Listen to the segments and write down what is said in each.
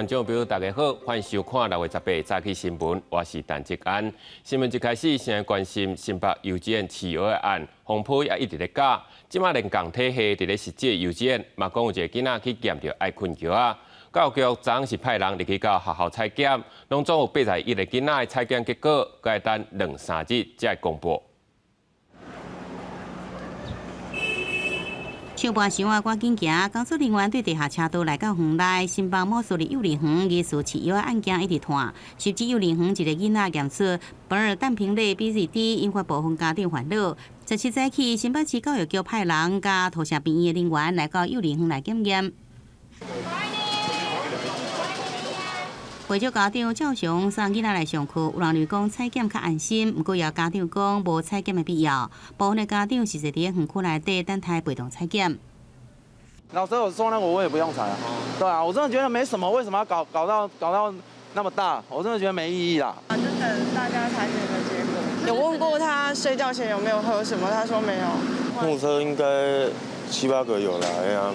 觀眾朋友，大家好，歡迎收看6月18早起新聞，我是陳志安。新聞一開始先來關心新北幼稚園飼藥的案，風波也一直咧加。這馬連共體系佇咧實際幼稚園，嘛講有一個囡仔去驗著愛睏藥仔。教育局昨昏是派人入去到學校採檢，攏總有81個囡仔的採檢結果，閣愛等兩三日才會公布。上半晡啊，趕緊行，工作人員對地下車道來到園內，新北某私立幼兒園疑似飼藥案件一直拖，甚至幼兒園一個囡仔驗出苯二氮平類 BZD，引發部分家長煩惱。17早起，新北市教育局派人佮土城病院的人員來到幼兒園來檢驗。袂少家長照常送囡仔來上課，有人認為講採檢較安心，毋過也有家長講無採檢的必要。部分的家長是坐佇園區內底等待陪同採檢。老師有說那個我也不用採啊，對啊，我真的覺得沒什麼，為什麼要搞到那麼大？我真的覺得沒意義啦。就等大家採檢的結果。有問過他睡覺前有沒有喝什麼，他說沒有。目測應該七八個有啦，哎呀。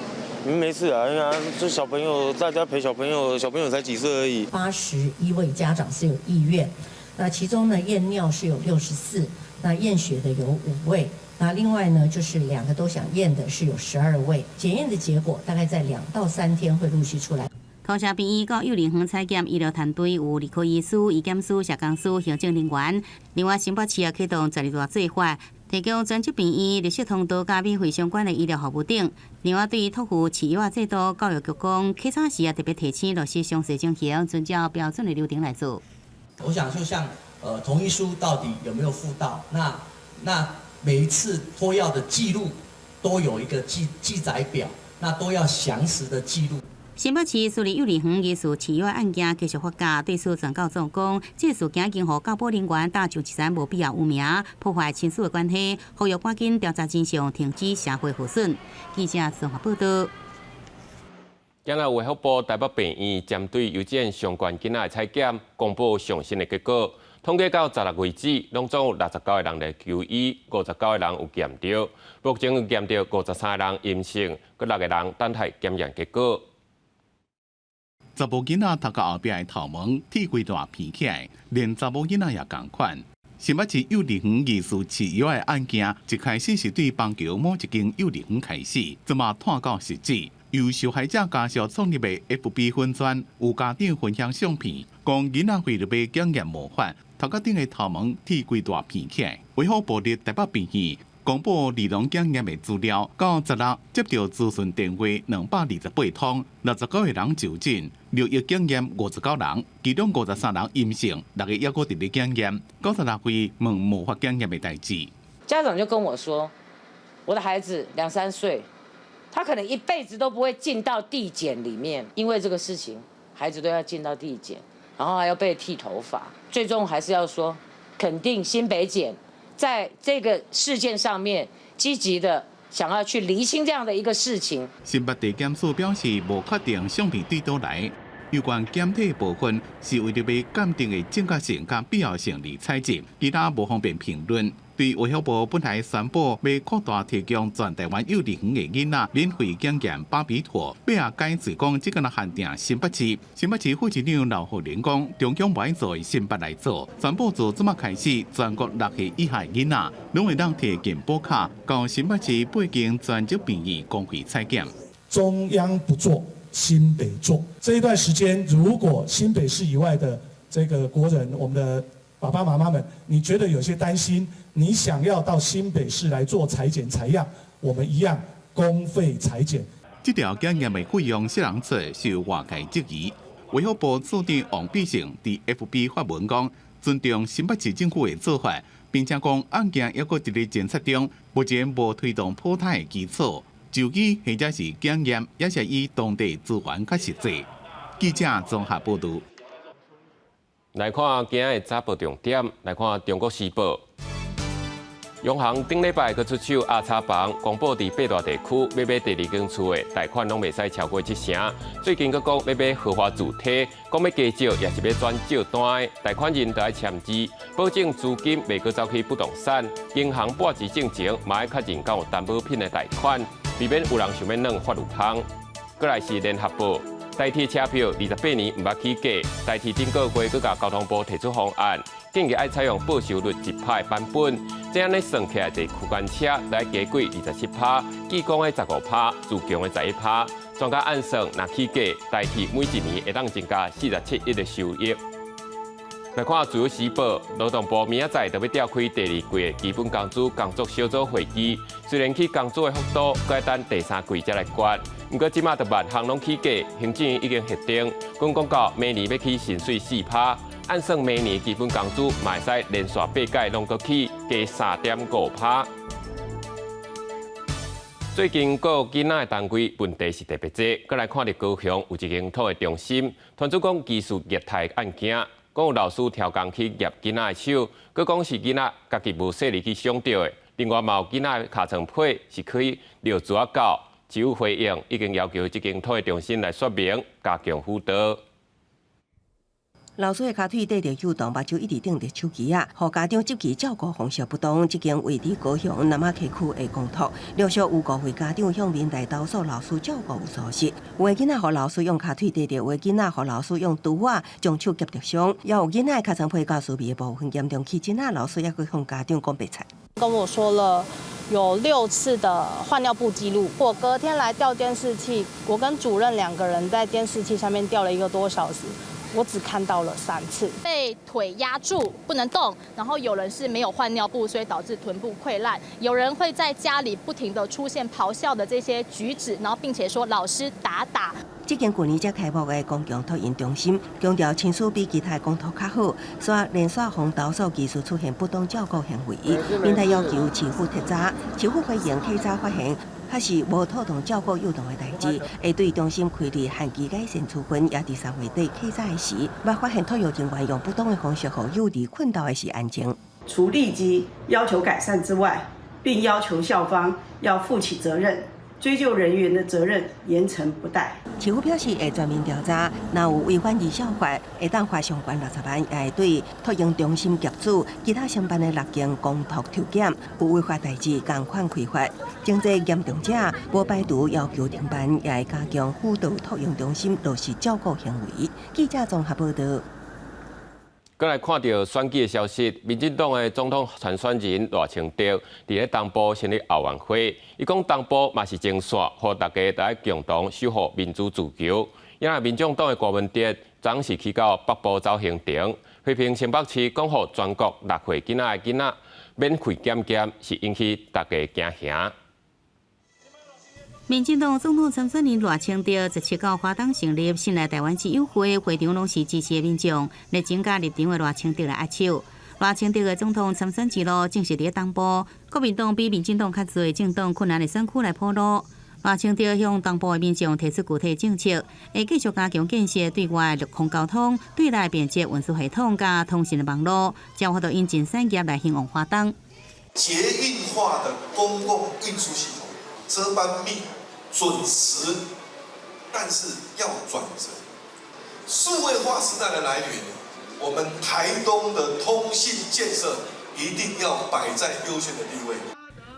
沒事啊，因為這小朋友在家陪小朋友，小朋友才幾歲而已。81位家長是有意願，那其中呢驗尿是有64，那驗血的有5位，那另外呢就是兩個都想驗的是有12位。檢驗的結果大概在2到3天會陸續出來。土城病院到幼兒園採檢醫療團隊有兒科醫師、醫檢師、社工師、行政人員。另外，新北市也啟動十二大做法，提供專職病院、綠色通道佮免費相關的醫療服務等。另外，對於托付飼藥制度，教育局講，起早時也特別提醒落實詳細情形，遵照標準的流程來做。我想就像同意書到底有沒有附到？那每一次託藥的記錄都有一個記載表，那都要詳實的記錄。新北市私立幼兒園疑似飼藥案件繼續發酵，對此全教總講，這事件已經予教保人員打上一層無必要污名，破壞親子的關係，呼籲趕緊調查真相，停止社會毀損。記者綜合報道。今日衛福部台北病院針對幼稚園相關囡仔的採檢，公布上新的結果。統計到16為止，攏總有69個人來求醫，59個人有驗著，目前有驗著53個人陰性，閣六個人等待檢驗結果。查某囡仔頭殼後壁的頭毛剃規大片起來，連查某囡仔也仝款。新北市幼兒園疑似飼藥的案件，一開始是對板橋某一間幼兒園開始，這馬拖到實質。由受害者家屬創立的 FB 粉專，有家長分享相片，講囡仔為著欲檢驗毛髮，頭殼頂的頭毛剃規大片起來。衛福部佇台北病院公布兒童檢驗的資料，到十六接著諮詢電話228通，69個人就診，尿液檢驗59人，其中53人陰性，六個猶閣佇咧檢驗，96位問毛髮檢驗的代誌。家長就跟我說，我的孩子兩三歲，他可能一輩子都不會進到地檢裡面，因為這個事情，孩子都要進到地檢，然後還要被剃頭髮，最終還是要說，肯定新北檢在這個事件上面積極的想要去釐清這樣的一個事情。新北地檢署表示，無確定相片對佗來，有關檢體部分是為著欲鑑定的正確性佮必要性而採集，其他無方便評論。對衛福部本來宣布欲擴大提供全台灣幼兒園的囡仔免費檢驗巴比妥，尾仔改做講這個限定新北市。新北市副市長劉鶴玲講，中央無愛做，新北來做。宣布自這馬開始，全國6歲以下囡仔攏會當提健保卡到新北市八間專職病院公費採檢。中央不做，新北做。這一段時間，如果新北市以外的這個國人，我們的爸爸媽媽們，你覺得有些擔心，你想要到新北市來做採檢採樣，我們一樣公費採檢。這條檢驗的費用誰人出，受外界質疑。衛福部次長王必勝佇 FB 發文講，尊重新北市政府的做法，並且講案件猶閣佇咧偵查中，目前無推動普篩的基礎，就醫或者是檢驗，也是以當地資源較實際。記者綜合報導。來看今仔的早報重點，來看《中國時報》。央行頂禮拜閣出手壓炒房，公布佇八大地區欲買第二間厝的貸款攏袂使超過七成。最近閣講欲買豪華住宅，講欲加借抑是欲轉借單的，貸款人都愛簽字，保證資金袂閣走去不動產。銀行撥錢進前，嘛愛確認敢有擔保品的貸款，避免有人想欲鑽法律空。閣來是聯合報。台鐵車票28年毋捌起價，台鐵頂個月閣共交通部提出方案，建議愛採用報收率1趴的版本，這按呢算起來，坐區間車來加貴27趴，技工的15趴，自強的11趴。專家按算，若起價，台鐵每一年會當增加47億的收益。來看《自由時報》，勞動部明仔載就欲召開第二季的基本工資工作小組會議。雖然起工資的幅度，閣愛等第三季才來決，毋過這馬就萬項攏起價，行政院已經核定，講講到明年欲起薪水4趴，按算明年基本工資嘛會使連續八屆攏閣起加3.5趴。最近顧囡仔的單位問題是特別濟，閣來看著高雄有一間托育中心，傳出講疑似虐待案件。講有老師刁工去夾囡仔的手，閣講是囡仔家己無細膩去想著的。另外嘛有囡仔尻床皮是去尿苴仔狗，只有回應已經要求這間托育中心來說明，加強輔導。老師的跤腿綴著幼童，目睭一直瞪著手機仔，予家長質疑照顧方式不當。這間位佇高雄南仔溪區的公托，陸續有五位家長向民代投訴老師照顧有疏失，有的囡仔予老師用跤腿綴著，有的囡仔予老師用櫥仔將手夾著傷，也有囡仔尻床皮較私密的部分嚴重起疹仔，老師猶閣向家長講白菜。跟我說了有6次的換尿布記錄，我隔天來調監視器，我跟主任兩個人在監視器下面調了1個多小時。我只看到了3次，被腿壓住不能動，然後有人是沒有換尿布，所以導致臀部潰爛。有人會在家裡不停地出現咆哮的這些舉止，然後並且說老師打打。這間舊年才開幕的公共托嬰中心，強調親師比其他公托較好，煞連續予投訴疑似出現不當照顧行為，平台要求市府徹查，市府回應稽查發現，確實無妥當照顧幼童的代誌，會對中心開立限期改善處分，也佇3月底稽查的時，捌發現托育人員用不當的方式，予幼兒睏沓的是案情。除立即要求改善之外，並要求校方要負起責任，追究人員的責任，嚴懲不貸。市府表示會全面調查，若有違反兒少法，會當罰上懸60萬，也會對托嬰中心業主、其他承辦的六間公托抽檢，有違法代誌，仝款開罰。情節嚴重者，無排除要求停辦，也會加強輔導托嬰中心落實照顧行為。記者綜合報導。閣來看著選舉的消息，民進黨的總統參選人賴清德佇咧東部成立後援會，伊講東部嘛是前線，予大家都愛共同守護民主自由。因為民眾黨的柯文哲昨是去到北部走行程，批評新北市講予全國6歲囡仔的囡仔免費檢驗，是引起大家驚嚇。民進黨總統參選人賴清德17號花東成立信賴臺灣之友會，會場攏是支持的民眾，熱情佮入場的賴清德來握手。賴清德的總統參選之路正是佇東部，國民黨比民進黨較濟政黨困難的選區來鋪路。賴清德向東部的民眾提出具體政策，會繼續加強建設對外陸空交通、對內便捷運輸系統佮通訊的網路，才有法度引進產業來興旺花東。捷運化的公共運輸系統，車班密、準時，但是要轉折。數位化時代的來臨，我們台東的通信建設一定要擺在優先的地位。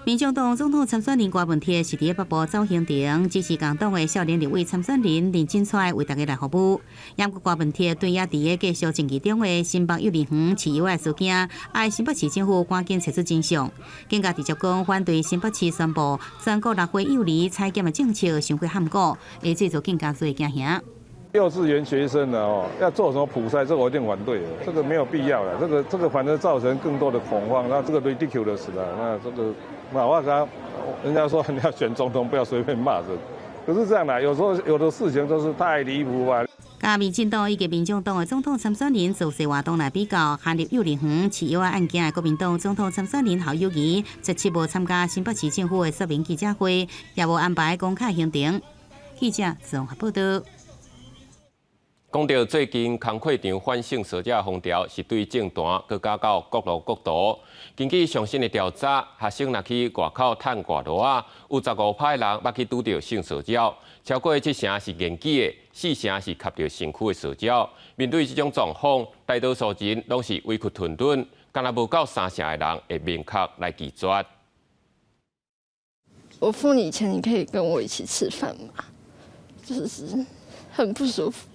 民眾黨總統參選人柯文哲是佇北部走行程，支持共黨的少年立委參選人林錦川為大家來服務。毋過柯文哲對也佇咧繼續爭議中的新北幼兒園飼藥的事件，哀新北市政府趕緊揣出真相，更加直接講反對新北市宣布全國6歲幼兒採檢的政策傷過譀古，會製造更加濟驚嚇。幼稚園學生呢，哦，要做什麼普篩，這個我一定反對的，這個沒有必要的，這個反正造成更多的恐慌，那這個 ridiculous 的，那這個，那我講，人家說你要選總統，不要隨便罵人，可是這樣的，有時候有的事情就是太離譜啊。佮民進黨以及民眾黨的總統參選人造勢活動來比較，陷入幼兒園飼藥案件的國民黨總統參選人侯友宜，17無參加新北市政府的說明記者會，也無安排公開行程。記者綜合報導。講著最近工課場反性騷擾風潮，是對政壇閣加到各路各途。根據上新的調查，學生若去外口趁外勞仔，有15趴的人捌去拄著性騷擾，超過七成是言語的，四成是合著身軀的騷擾。面對這種狀況，大多數人攏是委屈吞吞，敢若無夠三成的人會明確來拒絕。我付你錢，你可以跟我一起吃飯嗎？就是。很不舒服。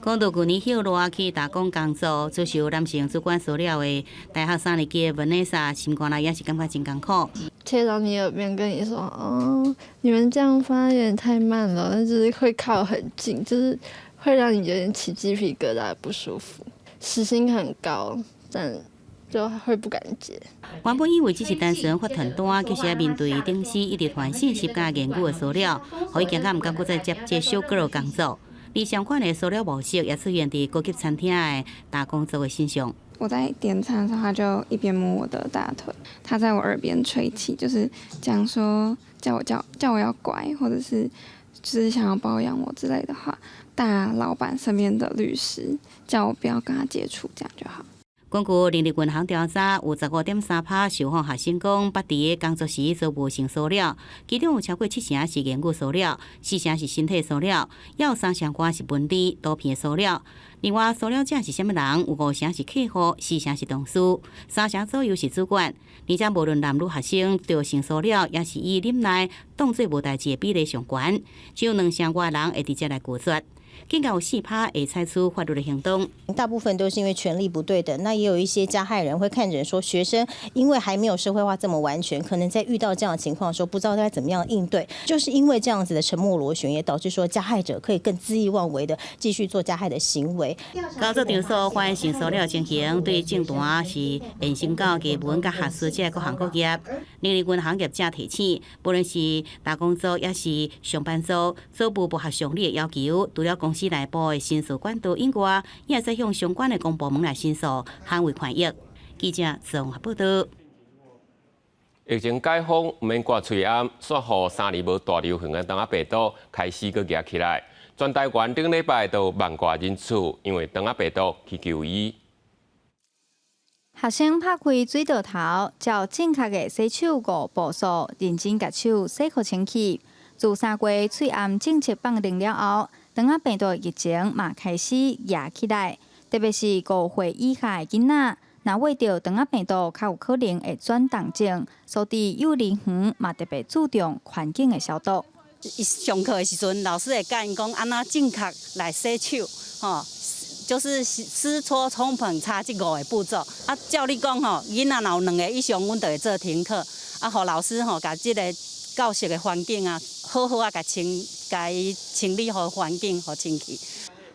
講到舊年歇熱去打工工作，遭受男性主管騷擾的大學三年級的 Vanessa，心肝內也是感覺真艱苦。貼到你耳邊跟你說：“哦，你們這樣發有點太慢了。”但是會靠很近，就是會讓你有點起雞皮疙瘩，不舒服。時薪很高，但就會不敢接。原本以為只是單純發傳單，其實面對頂司一直傳信息佮言語的騷擾，予伊驚甲毋敢閣再接這小哥工作。而相款的騷擾模式也出現佇高級餐廳的打工族的身上。我在點餐的時候，他就一邊摸我的大腿，他在我耳邊吹氣，就是講說叫我要乖，或者是就是想要包養我之類的話。大老闆身邊的律師叫我不要跟他接觸，這樣就好。根據人力銀行調查，有15.3%受訪學生講，捌佇工作時遭遇性騷擾，其中有超過七成是言語騷擾，四成是身體騷擾，也有三成外是文字、圖片騷擾。另外，騷擾者是啥物人？有五成是客戶，四成是同事，三成左右是主管。而且無論男女學生著性騷擾，也是以忍耐當做無代誌的比例上懸，只有兩成外人會直接來拒絕。更加有4%會採取法律的行動。大部分都是因為權力不對等，那也有一些加害人會看準說學生因為還沒有社會化這麼完全，可能在遇到這樣的情況的時候，不知道該怎麼樣應對，就是因為這樣子的沉默螺旋，也導致說加害者可以更恣意妄為的繼續做加害的行為。工作場所發生性騷擾情形，對政壇是延伸到藝文佮學術這各行各業。人力銀行業者提醒，無論是打工族抑是上班族，做無符合常理的要求，除了公司內部的申訴管道以外，也會使向相關的公部門來申訴，捍衛權益。記者綜合報道。疫情解封，毋免掛喙罨，煞予3年無大流行的腸仔病毒開始閣夯起來。全台灣頂禮拜都有萬外人次，因為腸仔病毒去求醫。學生拍開水道頭，照正確的洗手五步數，認真共手洗予清氣。自3月喙罨政策放寬了後，腸仔病毒疫情嘛開始夯起來，特別是5歲以下的囡仔，若秽著腸仔病毒，較有可能會轉重症，所以幼兒園嘛特別注重環境的消毒。伊上課的時陣，老師會教𪜶講按怎正確來洗手，吼，就是濕搓沖捧擦這五个步驟。啊，照理講吼，囡仔若有兩個以上，阮就會做停課，啊，予老師吼，共這個教室的環境啊，好好啊，共清，共伊清理好環境，予清氣。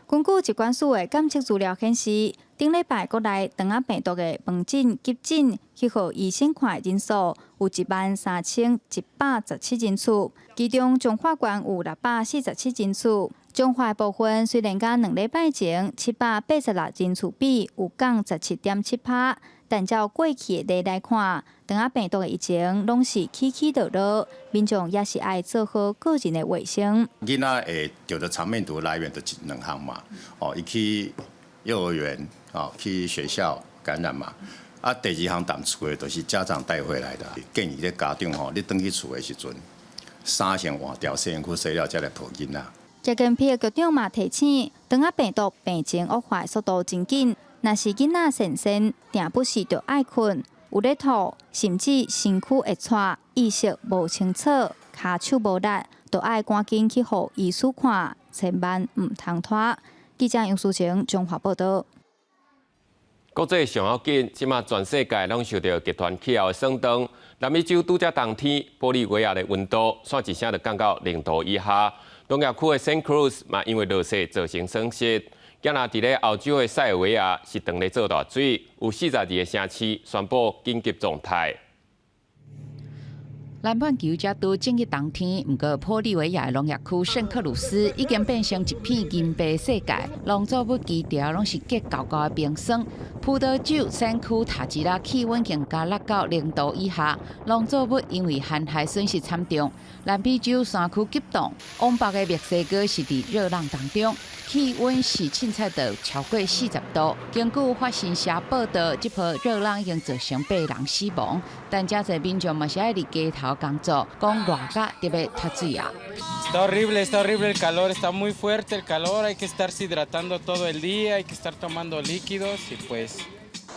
根據疾管署的監測資料顯示，頂禮拜國內腸仔病毒的門診、急診去予醫生看的人數有13,117人次，其中彰化縣有647人次。彰化部分雖然佮2禮拜前786人次比有降17.7%，但照過去的例來看，腸仔病毒的疫情攏是起起落落，民眾也是愛做好個人的衛生。囡仔會著著腸病毒來源就兩項嘛，哦，伊去幼兒園，哦，去學校感染嘛。啊，第二項踮厝的，就是家長帶回來的。建議咧家長吼，你轉去厝的時陣，衫先換掉，洗身軀洗了才來抱囡仔。食健癖的局長嘛提醒，腸仔病毒病情惡化速度真緊，若是囡仔神仙，定不時就愛睏，有咧吐，甚至身軀會掣，意識無清楚，跤手無力，就愛趕緊去予醫師看，千萬毋通拖。記者楊淑晴綜合報道。國際上要緊，這馬全世界攏受著極端氣候的損斷。南美洲拄才冬天，玻利維亞的溫度煞一聲就降到0度以下。農業區的聖克魯斯嘛，因為落雪造成損失。今仔佇咧歐洲的塞爾維亞是當咧做大水，有42個城市宣布緊急狀態。南半球才拄進入冬天，毋過玻利維亞的農業區聖克魯斯已經變成一片銀白世界，農作物規條攏是結厚厚的冰霜。葡萄酒產區塔吉拉氣溫更加落到0度以下，農作物因為寒害損失慘重。南美洲山區急凍，往北的墨西哥是佇熱浪當中，氣溫是凊彩到超過40度。根據法新社報道，這波熱浪已經造成八人死亡，但遮濟民眾嘛是愛佇街頭工作，講熱甲特別脫水啊。 Está horrible, está horrible el calor, está muy fuerte el calor, hay que estarse hidratando todo el día, hay que estar tomando líquidos y pues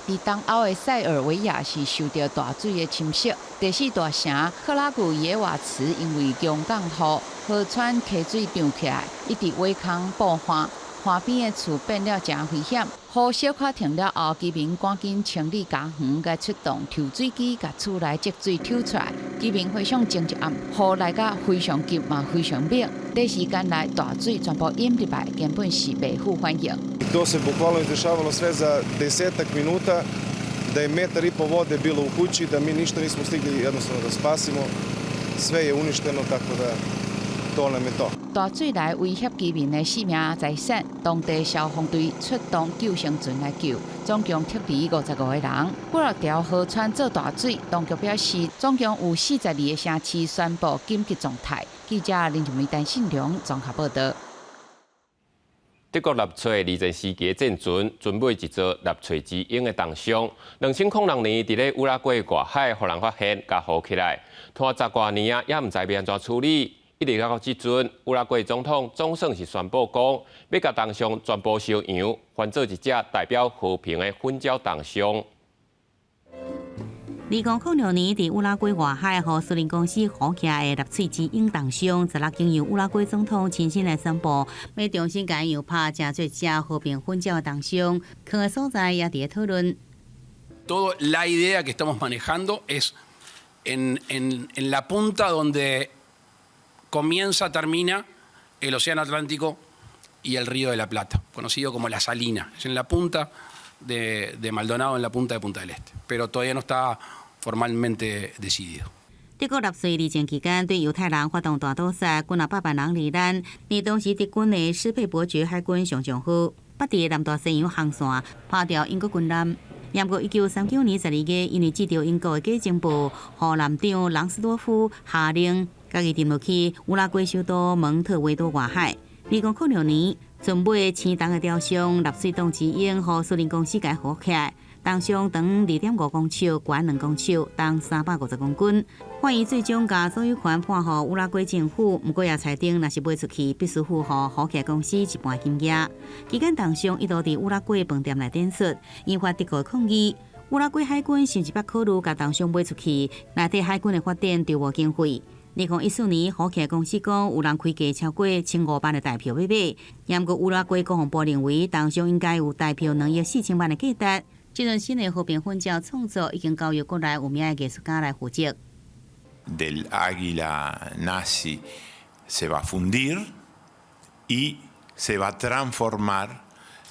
佇東歐的塞爾維亞是受著大水的侵襲，第四大城克拉古耶瓦茨因為強降雨，河川溪水漲起來，一直挖空布岸，岸邊的厝變了誠危險。雨小可停了後，居民趕緊清理家園，共出動抽水機，共厝內積水抽出來。居民回想前一暗，雨來甲非常急嘛，非常猛，短時間內大水全部淹入來，根本是袂赴反應。 To se bukvalno izdešavalo sve za desetak minuta, da je metar i po vode bilo u kući, da mi ništa nismo stigli jednostavno da spasimo. Sve je uništeno, tako da to nam je to. 大水來威脅居民的性命財產，當地消防隊出動救生船來救，總共撤離55個人。幾若條河川做大水，當局表示總共有42個城市宣布緊急狀態。記者林靜梅、陳信良綜合報道。德國納粹二戰時期的戰船，準備一座納粹之鷹的銅像。2006年，佇咧烏拉圭外海，予人發現，共予魚起來，拖十外年啊，也毋知欲按怎處理。一直到這陣，烏拉圭總統總算是宣布講，欲共銅像全部收揚，還做一隻代表和平的粉鳥銅像。2006年，佇烏拉圭外海，予私人公司魚起來的納粹之鷹銅像，十六經由烏拉圭總統親身來宣布，欲重新共油拍成做隻和平粉鳥的銅像，囥的所在也佇咧討論。 Todo la idea que estamos manejando es en la punta donde comienza, termina el Océano Atlántico y el Río de la Plata, conocido como la Salina. Es en la punta de Maldonado, en la punta de Punta del Este, pero todavía no está formalmente decidido. 德國納粹二戰期間對猶太人發動大屠殺，幾若百萬人罹難。而當時德軍的施佩伯爵海軍上將號，捌佇南大西洋航線拋掉英國軍艦。毋過1939年12月，因為接著英國的假情報，予艦長朗斯多夫下令，共伊沉落去烏拉圭首都蒙特維多外海。2006年，船尾青銅的雕像納粹黨之鷹，予私人公司共魚起來。銅像長2.5公尺，懸2公尺，重350公斤。法院最終共所有權判予烏拉圭政府，毋過也裁定，若是賣出去，必須付予魚起公司一半金額。期間，銅像一度佇烏拉圭飯店內展出，引發德國抗議。烏拉圭海軍甚至捌考慮共銅像賣出去，來替海軍的發展籌募經費。2014年，魚起公司講有人開價超過1500萬的代票欲買，毋過烏拉圭國防部認為銅像應該有代票2億4千萬的價值。這陣新的和平粉鳥創作已經交由國內有名的藝術家來負責。 Del águila nazi se va a fundir y se va a transformar,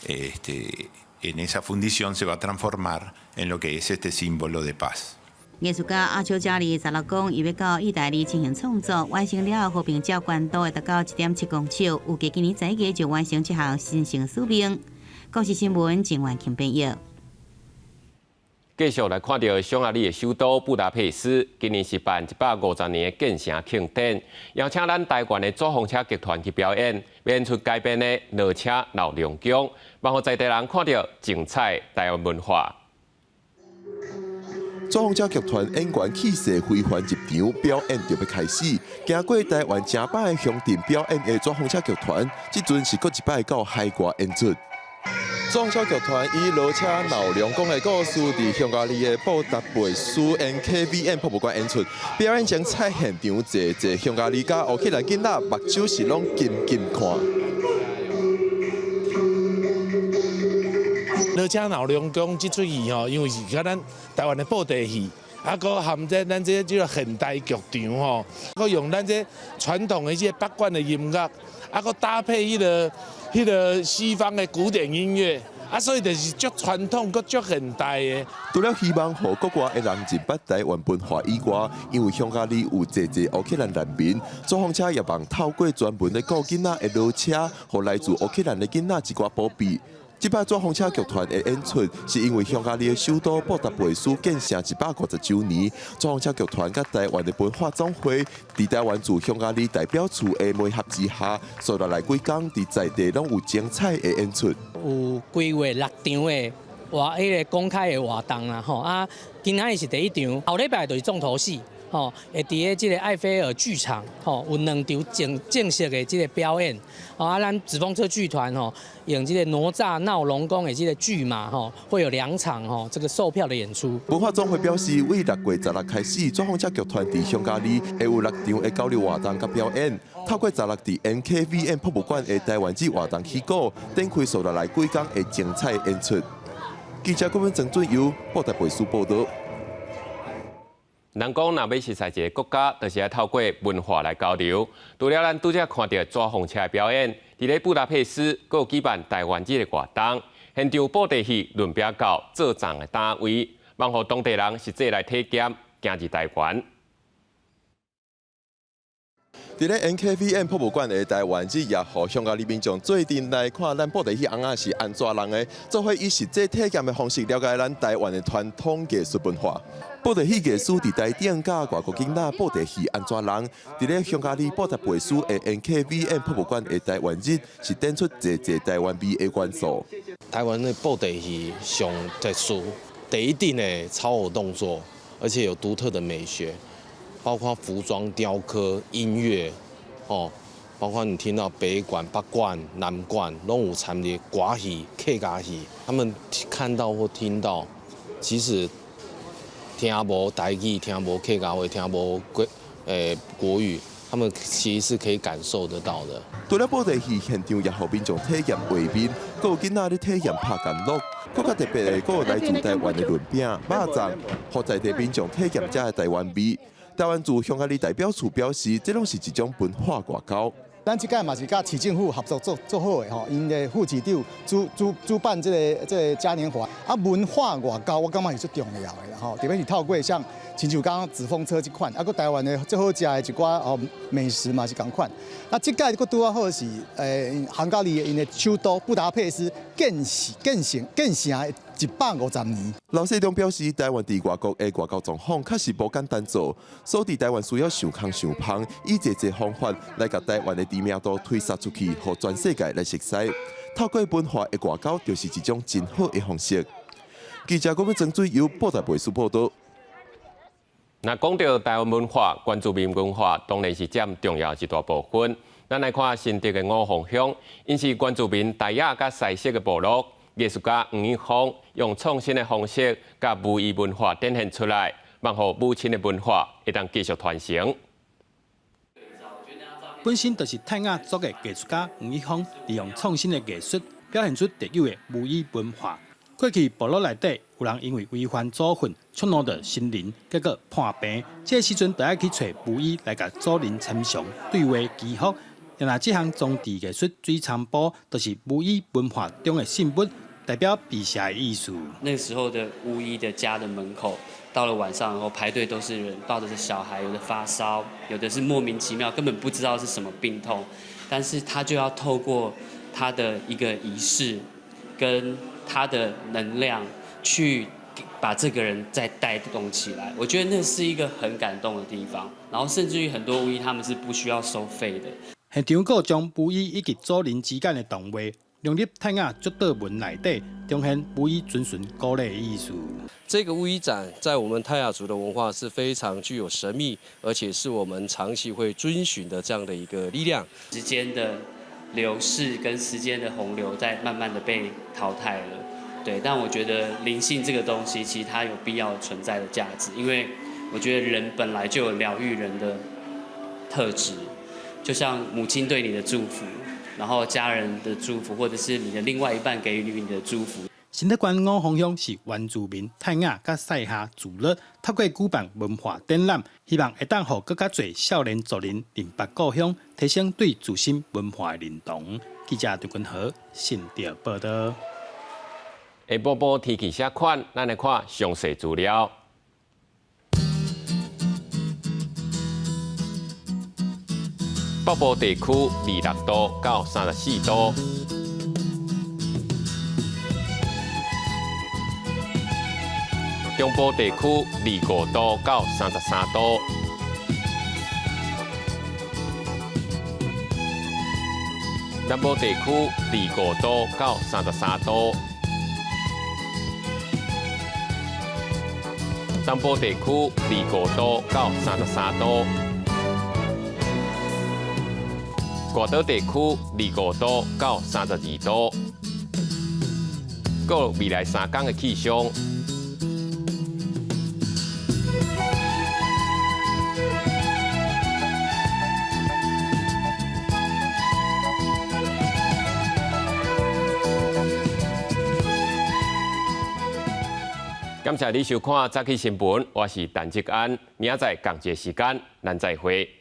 en esa fundición se va a transformar en lo que es este símbolo de paz. 藝術家阿丘加里十六講，伊欲到意大利進行創作，完成了後，和平鳥懸度會達到1.7公尺，預計今年十一月就完成這項神聖使命。國視新聞鄭婉琴編譯。繼續來看著匈牙利的首都布達佩斯，今年是辦150年的建城慶典，邀請咱台灣的紙風車劇團去表演，演出改編的《騾車鬧龍宮》，望予在地人看著精彩台灣文化。紙風車劇團演員氣勢非凡入場，表演就欲開始。行過台灣誠擺鄉鎮表演的紙風車劇團，這陣是閣一擺到海外演出。紙風車劇團以騾車鬧龍宮的故事，佇匈牙利的布達佩斯 NKVM 博物館演出。表演精彩現場，濟濟匈牙利佮烏克蘭囡仔目睭是攏金金看。騾車鬧龍宮這齣戲吼，因為是佮咱台灣的布袋戲，啊，閣含這咱這個現代劇場吼，閣用咱這傳統的這個北管的音樂，啊，閣搭配彼個西方的古典音樂，啊，所以就是足傳統閣足現代的。除了希望予國外的人認捌台灣文化以外，因為匈牙利有濟濟烏克蘭難民，紙風車也望透過專門咧顧囡仔的騾車，予來自烏克蘭的囡仔一寡保庇。這擺紙風車劇團的演出，是因為匈牙利的首都布達佩斯建城150週年，紙風車劇團佮台灣的文化總會，佇台灣駐匈牙利代表處的媒合之下，紲落來幾工，佇在地攏有精彩的演出。有規劃六場的活，彼個公開的活動啦，吼啊，今仔日是第一場，後禮拜就是重頭戲。吼，會佇咧這个艾菲爾劇場，吼，有兩場正正式的這个表演。啊，咱紙風車劇團吼，用這个哪吒鬧龍宮的這个劇碼吼，會有兩場吼這个售票的演出。文化總會表示，為6月16開始，紙風車劇團佇匈牙利會有六場的交流活動佮表演。透過16佇 MKVM 博物館的台灣節活動起鼓，展開數落來幾工的精彩演出。記者郭文曾俊佑布達佩斯報導。人講，若欲熟似一个國家，就是愛透過文化來交流。除了咱拄才看著紙風車的表演，佇咧布達佩斯閣有舉辦台灣節的活動，現場布袋戲攆餅到做塢的單位，望予當地人實際來體驗，行入台灣。佇咧 NKVM 博物館的台灣節，也予匈牙利民眾做陣來看咱布袋戲尪仔是按怎人的，做伙以實際體驗的方式了解咱台灣的傳統藝術文化。布袋戲藝師佇台頂教外國囡仔布袋戲按怎人，佇咧匈牙利布達佩斯的 NKVM 博物館的台灣日，是展出濟濟台灣味的元素。台灣的布袋戲上特殊，第一定的操偶動作，而且有獨特的美學。包括服裝、雕刻、音樂，哦，包括你聽到北管、北管、南管，攏有參與歌戲、客家戲，他們看到或聽到，其實聽無台語、聽無客家話、聽無國語，他們其實是可以感受得到的。除了布袋戲現場，也予民眾體驗畫面，閣有囡仔咧體驗拍干樂。閣較特別的，閣有來自台灣的潤餅、肉粽，予在地民眾體驗遮的台灣味。台灣駐匈牙利代表處表示，這攏是一種文化外交。咱這屆嘛是佮市政府合作做做好的吼，𪜶的副市長主辦這个嘉年華啊，文化外交我感覺是足重要的啦吼，特別是透過像親像剛剛紙風車這款，啊，閣台灣的最好食的一寡哦美食嘛是仝款。啊，這屆閣拄仔好是匈牙利𪜶的首都布達佩斯建成建成建成150年。劉世忠表示，台灣佇外國的外交狀況確實無簡單做，所以台灣需要想空想芳，以濟濟方法來共台灣的知名度推捒出去，予全世界來熟似。透過文化的外交，就是一種真好的方式。記者郭文曾水由布達佩斯報導。若講到台灣文化、原住民文化，當然是佔重要一大部分。咱來看新竹的五峰鄉，𪜶是原住民泰雅佮賽色的部落。藝術家黃一峰用創新的方式，共巫醫文化展現出來，望予母親的文化會當繼續傳承。本身就是泰雅族的藝術家黃一峰，利用創新的藝術，表現出特有的巫醫文化。過去部落內底有人因為違反祖訓，觸怒著神靈，結果破病。這個時陣就愛去揣巫醫來共祖靈參詳對話祈福。若這項裝置藝術水菖蒲，就是巫醫文化中的信物。代表辟邪的意思。那個時候的巫醫的家的門口，到了晚上後排隊都是人，抱著是小孩，有的發燒，有的是莫名其妙，根本不知道是什麼病痛，但是他就要透過他的一個儀式，跟他的能量去把這個人再帶動起來。我覺得那是一個很感動的地方。然後甚至於很多巫醫他們是不需要收費的。現場閣將巫醫以及祖靈之間的動畫融入泰雅祝禱文內底，彰顯巫醫遵循古禮的意思。這個巫醫展在我們泰雅族的文化是非常具有神秘，而且是我們長期會遵循的這樣的一個力量。時間的流逝跟時間的洪流在慢慢的被淘汰了，對。但我覺得靈性這個東西，其實它有必要存在的價值，因為我覺得人本來就有療癒人的特質，就像母親對你的祝福。然後家人的祝福，或者是你的另外一半給予你的祝福。新竹縣五峰鄉是原住民泰雅佮賽夏聚落，透過舉辦文化展覽，希望會當予閣較濟少年族人認捌故鄉，提升對自身文化的認同。記者張君和新竹報導。下晡晡天氣啥款？咱來看詳細資料。北部地區26度到34度，中部地區25度到33度，南部地區25度到33度。东部地區25度到33度，外島地區25度到32度。閣未來3工的氣象。感謝你收看早起新聞，我是陳志安，明仔載仝一个時間，咱再會。